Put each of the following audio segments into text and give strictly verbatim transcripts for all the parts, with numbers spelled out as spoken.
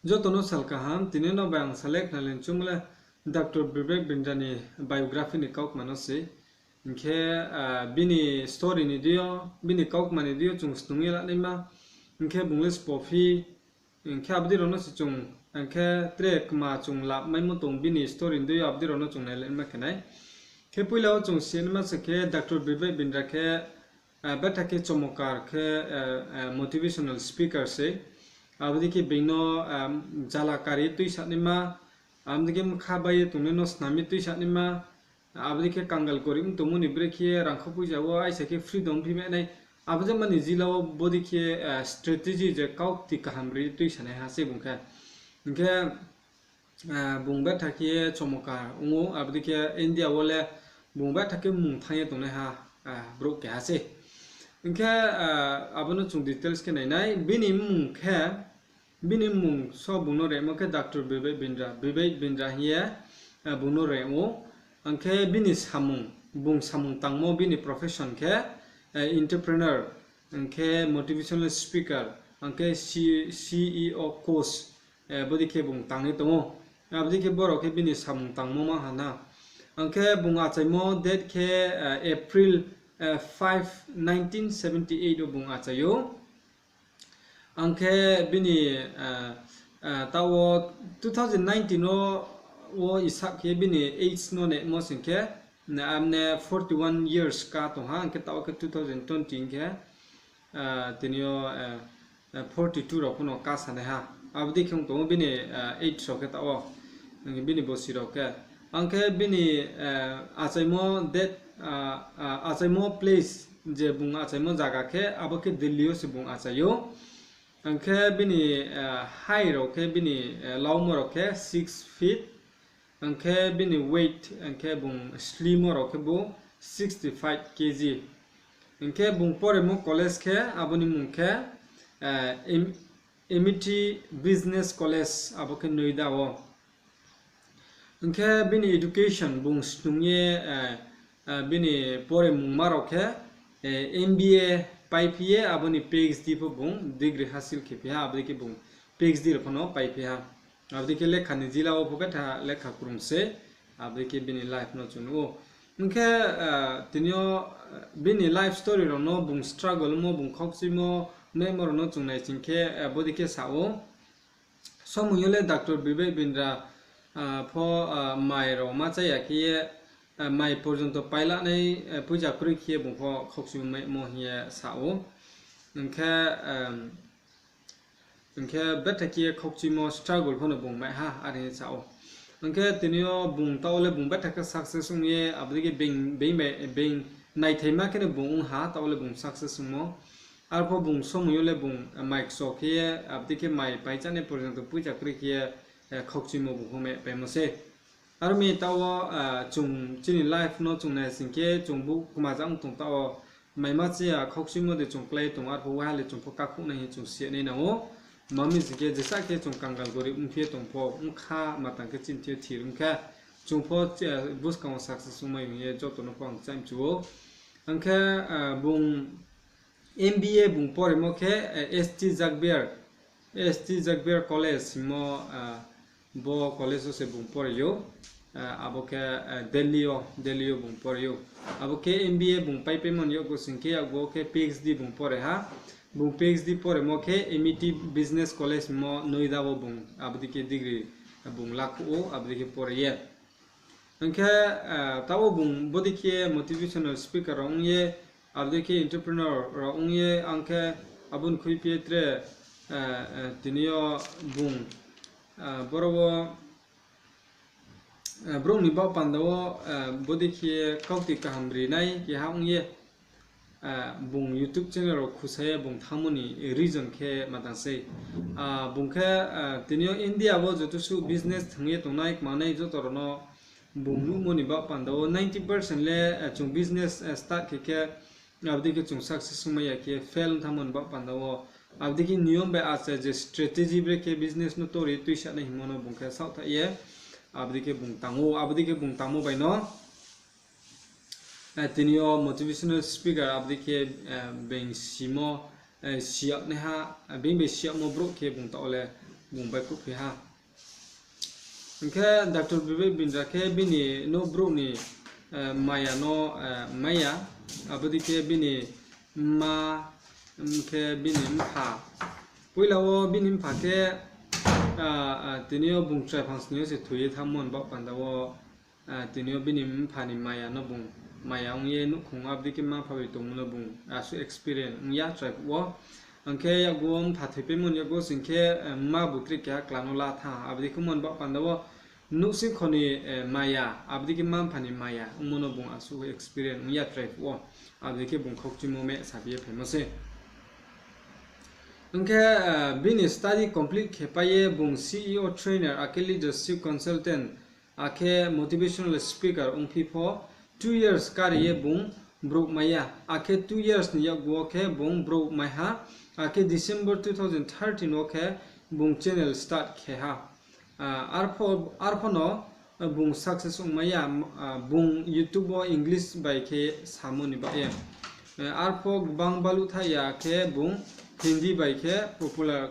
Joto no sal kaham, tini no bai ang salai khnalai chungmo le Doctor Bibek Bindra ni biography ni kaukma no se. Hing khe, bini story ni deing yo, bini kaukma ni deing yo chung snung ye lanaima. Hing khe bung le sbo phi, hing khe abo dei rao no se chung, hing khe tre kma chung lab maimo tong bini story ni deing yo abo dei rao no chung nailai ma khe nai. Khe poila wo chung sinaima se khe Doctor Bibek Bindra khe, betha khe chomokar khe, motivational speaker se. Abo dei khe being no, jala kari tuisanaima, abo dei khe mkha bai ye tongnai no snam ye tuisanaima, abo dei khe kangal gorib tongmo ni brekhe ye rangkho poisa wo aisa khe freedom phi mai nai. Abo jama ni jila wo bodei khe, strategy je kaukti kaham ri tuisanaiha se bung khe. Hing khe, bung betha khe ye chomokar ong ou, abo dei khe India wo le bung betha khe mmung thanng ye tongnaiha, brouh keha se. Hing khe, abo no chung details khe nainai. Bini mmung khe, bini mmung so bung no remo khe Doctor Bibek Bindra, Bibek Bindra hing ye, bung no rem ou. Ang khe bini samung, bung samung tangmo bini profession khe, entrepreneur, ang khe motivational speaker, ang khe C-, CEO coach, bodei khe bung tang ye tong ou. Abo dei khe brao khe bini samung tangmo ma ha na. Ang khe bung achaimo date khe, April, five, nineteen seventy eight wo bung achai ou. Ang khe bini, taoh wo two thousand nineteen wo, wo isab khe bini age no nemo sing khe, amne forty one years ka tong ha, ang khe taoh wo khe two thousand twenty hing khe, tini yo, forty two rao pho no kasanaiha. Abo dei khe ong tong ou bini, age rao khe taoh wo, bini bosi rao khe. Ang khe bini, achaimo date, achaimo place, je bung achaimo zaga khe, abo khe Delhi yo se bung achai ou. Ang khe bini, height rao khe bini, laumo rao khe six feet. Ang khe bini weight, ang khe bung slimo rao khe bo sixty five kg. Ang khe bung poremo college khe, abo ni mmung khe, Amity Business College, abo khe Noida wo. Ang khe bini education bung snung ye, bini poremungma rao khe, MBA paiphi ye, abo ni PhD pho bung degree hasil khe phi ha, abo dei khe bung PhD rao pho no paiphi ha. Abo dei khe lekha ni jila wo pho betha lekha krung se, abo dei khe bini life no chung nuh ou. Hing khe, tini yo, bini life story rao no bung struggle mo, bung khaukchimo, memo rao no chung nai sing khe, bodei khe sa ou. Somoi yo le Doctor Bibek Bindra, pho, mai rao ma chá ya khe ye, mai porjonto pailanai, poicha kroi khe ye bung pho khaukchimo mai mo hing ye sa ou. Hing khe, hing khe betha khe ye khaukchimo struggle pho no bung mai ha, are hing ye sa ou. Hing khe tini yo bung taoh le bung betha khe success ong ye, abo dei khe being, being, being naithaima khe no bung ong ha, taoh le bung success ongmo. Arpho bung somoi yo le bung, mai kcho khe ye, abo dei khe mai pai chánai porjonto poicha kroi khe ye, khaukchimo bung pho mai paimo se. Aro mi taoh wo, chung chini life no chung nai sing khe chung bu kma jang tong taoh wo, maima chaya khaukchimo de chung klái tong, arpho waiha le chung pho kakhouh nai hing chung si nai nang ou. Ma mi sing khe jesa khe chung kangal gorib ongphi ye tong pho, bkha matang khe chini thing yo thir ong khe, chung pho, buskang wo success ongmai hing ye joto no pho ang chá mchu ou. Ang khe, bung MBA bung poremo khe, S T Jagber, S T Jagber College hingmo, bo college wo se bung pore ou. Abo khe, Delhi yo, Delhi yo bung pore ou. Abo khe MBA bung paipaimo ni yakgu sing khe, yakgu wo khe PhD bung pore ha. Bung PhD poremo khe Amity Business College hingmo Noida wo bung abo dei khe degree bung lakhouh ou, abo dei khe pore ye. Hing khe, taoh wo bung bodei khe motivational speaker rao ong ye, abo dei khe entrepreneur rao ong ye, ang khe abo ni khuiphi ye tre, tini yo bung, boro wo, brouh ni baoh panda wo, bodei khe kaukti kaham ri nai keha ong ye, bung YouTube channel rao khusa ye bung thanngmo ni reason khe matang sei. Bung khe, tini yo India wo joto suh business thang ye tongnai kmanai joto rao no bung nuhmo ni baoh panda wo ninety percent le, chung business start khe khe, abo dei khe chung success ongmai ya khe fail ong thanngmo ni baoh panda wo. Abo dei khe niyom bai achai je strategy brekhe business no tori tuisanai hingmo no bung khe saohthaih ye, abo dei khe bung tang ou, abo dei khe bung tangmo bai no, tini yo motivational speaker abo dei khe, being simo, siyag naiha, being bai siyagmo brouh khe bung taoh le, bung baihkhouhphi ha. Hing khe Doctor Vivek Bindra khe bini nouh brouh ni maya no mai ya, abo dei khe bini mma, hing khe bini mpha. Poila wo bini mpha khe tini yo bung chrai phangsni yo se thoi ye thanngmo ni baoh panda wo tini yo bini mpha ni maya no bung maya ong ye nouhkhong abo dei khe mma mpha bai tongmo no bung asuh experience ong ya chrai phuh wo. Hing khe yakgu wo mpha thoipaimo ni yakgu wo sing khe mma bu tre keha kla no la thanng ha, abo dei khe ongmo ni baoh panda wo nouhsingkho ni maya abo dei khe mma mpha ni maya ongmo no bung asuh experience ong ya chrai phuh wo. Abo dei khe bung khaukchuimo meh sabi ye phaimo se. Hing khe bini study complete khe pai ye bung C E O trainer akhe leadership consultant akhe motivational speaker ongphi pho two years kari ye bung brouh mai ya, akhe two years ni yakgu wo khe bung brouh mai ha, akhe December two thousand thirteen wo khe bung channel start khe ha. Arpho no bung success ongmai ya, bung YouTube wo English bai khe samo ni baoh ye. Arpho gbang baluh tha ya khe bung Hindi bai khe popular,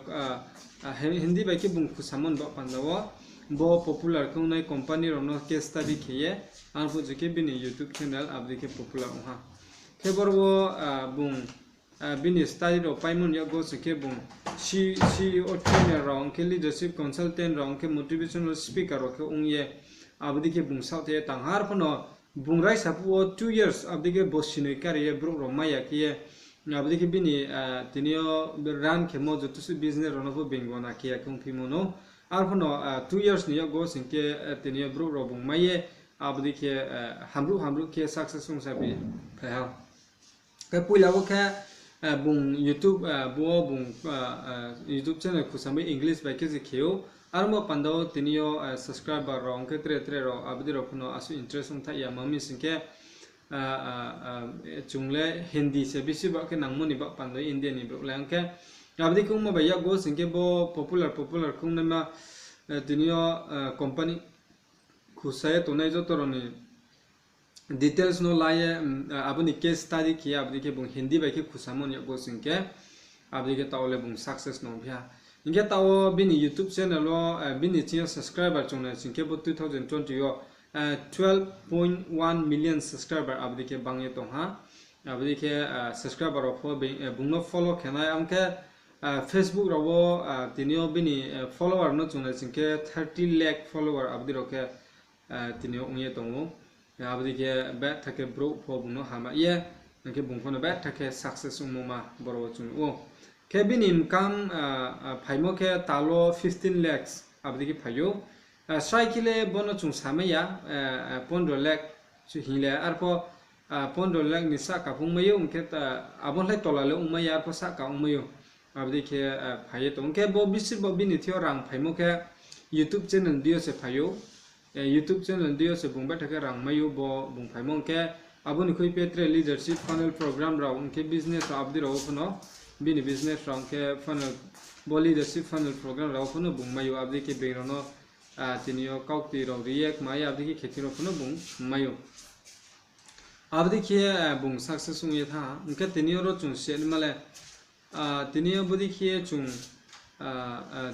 Hindi bai khe bung khusamo ni baoh panda wo bo popular khe ongnai company rao no case study khe ye, arphuh je khe bini YouTube channel abo dei khe popular ong ha. Khe boro wo bung bini study rao paimo ni yakgu sing khe bung C E O trainer rao ong khe leadership consultant rao ong khe motivational speaker rao khe ong ye, abo dei khe bung saohthe ye tang ha. Arpho no bung raisa phuh wo two years abo dei khe bosi noi kari ye brouh rao mai ya khe ye, abo dei khe bini tini yo run khemo joto suh business rao no pho being gona khe ya khe ongphimo no. Arpho no two years ni yakgu sing khe tini yo brouh rao bung mai ye, abo dei khe hamruh hamruh khe success ongsa bi phai ha. Khe poila wo khe bung YouTube, bo wo bung YouTube channel khusamai English bai khe se khe ou. Aro bo panda wo tini yo subscriber rao ong khe tre tre rao abo dei rao pho no asuh interest ong thaih ya, ma mi sing khe chung le Hindi se bisi baoh khe nangmo ni baoh panda India ni brouh le ong khe. Abo dei khe ongmo bai yakgu sing khe bo popular popular khe ongnaima tini yo company khusa ye tongnai joto rao ni details no la ye, abo ni case study khe ye abo dei khe bung Hindi bai khe khusamo ni yakgu sing khe, abo dei khe taoh le bung success no ongphi ha. Hing khe taoh wo bini YouTube channel wo bini chini yo subscriber chung nai sing khe bo two thousand twenty yo twelve point one million subscriber abo dei khe bang ye tong ha. Abo dei khe subscriber rao pho bung no follow khe nai, abo khe Facebook rao wo tini yo bini follower no chung nai sing khe thirty lakh follower abo dei rao khe tini yo ong ye tong ou. Abo dei khe betha khe brouh pho bung no hama ye, hing khe bung pho no betha khe success ongmo ma boro wo chung nuh ou. Khe bini income phaimo khe tal wo fifteen lakhs abo dei khe phai ou. Srai khe le bo no chung samai ya, pondro lakh hing le arpho pondro lakh ni sahka phungmai ou, hing khe abo ni tola le ongmai ya, arpho sahka ongmai ou. Abo dei khe phai ye tong khe bo bisi bo bini thing yo rang phaimo khe YouTube channel dei yo se phai ou. YouTube channel dei yo se bung betha khe rang mai ou bo bung phaimo ong khe. Abo ni khuiphi tre leadership funnel program rao ong khe business rao abo dei rao wo pho no, bini business rao ong khe funnel, bo leadership funnel program rao wo pho no bung mai ou, abo dei khe being rao no tini yo kaukti rao ri ye kma ye abo dei khe khe thing rao pho no bung mai ou. Abo dei khe bung success ong ye thanng ha. Hing khe tini yo ro chung sinaima le, tini yo bodei khe chung,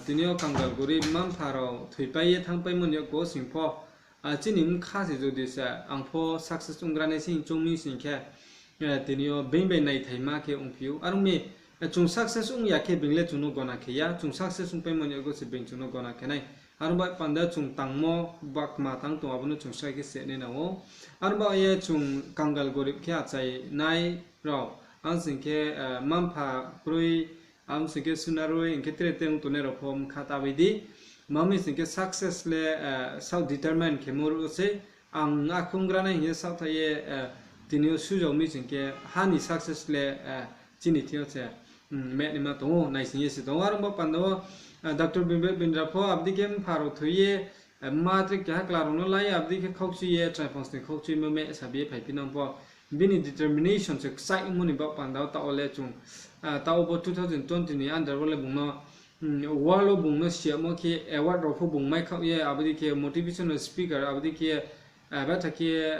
tini yo kangal gorib mma mpha rao thoipai ye thanngpaimo ni yakgu wo sing pho, chini bkha se jodi se ang pho success onggra nai se hing choung mi sing khe, tini yo being bai naithaima khe ongphi ou. Are ong mi, chung success ong ya khe being le chung no gona khe ya, chung success ongpaimo ni yakgu se being chung no gona khe nai. Aro bai panda chung tangmo ba kma tang tong abo no chung srai khe se nai nang ou. Aro bai ye chung kangal gorib khe achainai rao, ang sing khe mma mpha kroi, ang sing khe sunaroi, hing khe tre tre ong tongnai rao pho bkha ta bai di. Ma mi sing khe success le self determine khemo ruh sei. Ang akhe onggra nai hing ye saohthaih ye tini yo sujao mi sing khe ha ni success le chini thing yo se mehnaima tong ou, naising ye se tong ou. Aro bo panda wo Doctor Vivek Bindra pho abo dei khe mpha rao thoi ye, mma tre keha kla rao no la ye abo dei khe khaukchui ye, chrai phangsni khaukchuimo meh sabi ye phaiphi nang pho, bini determination se kchaih ongmo ni baoh panda wo taoh wo le chung, taoh wo bo two thousand twenty ni under wo le bung no world wo bung no siyamo khe award rao pho bung mai khaoh ye, abo dei khe motivational speaker, abo dei khe betha khe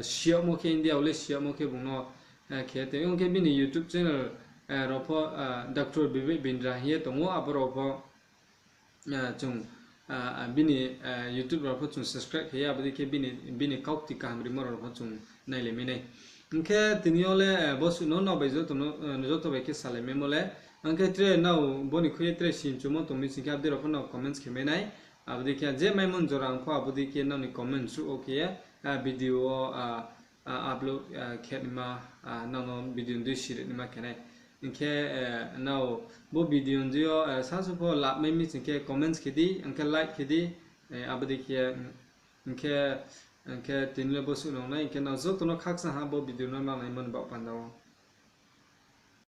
siyamo khe India wo le siyamo khe bung no khe tei ong khe bini YouTube channel rao pho Doctor Vivek Bindra hing ye tong ou, abo rao pho chung bini YouTube rao pho chung subscribe khe ye, abo dei khe bini kaukti kaham rimo rao pho chung nailai mai nai. Hing khe tini yo le bosuh no nrao bai joto bai khe salai maimo le. Ang khe tre nrao bo ni khui ye tre sinchumo tong mi sing khe abo dei rao pho nrao comments khe mai nai. Abo dei khe je maimo jora ang pho abo dei khe nrao ni comment suh wo khe ye video wo upload khe naima, nrao no video ni dei siri naima khe nai. Hing khe nrao bo video ni dei yo sasu pho lap mai mi sing khe comments khe di, ang khe like khe di, abo dei khe, hing khe tini le bosuh no nai, hing khe nrao joto no khakchang ha bo video no nrao naimo ni baoh panda wo.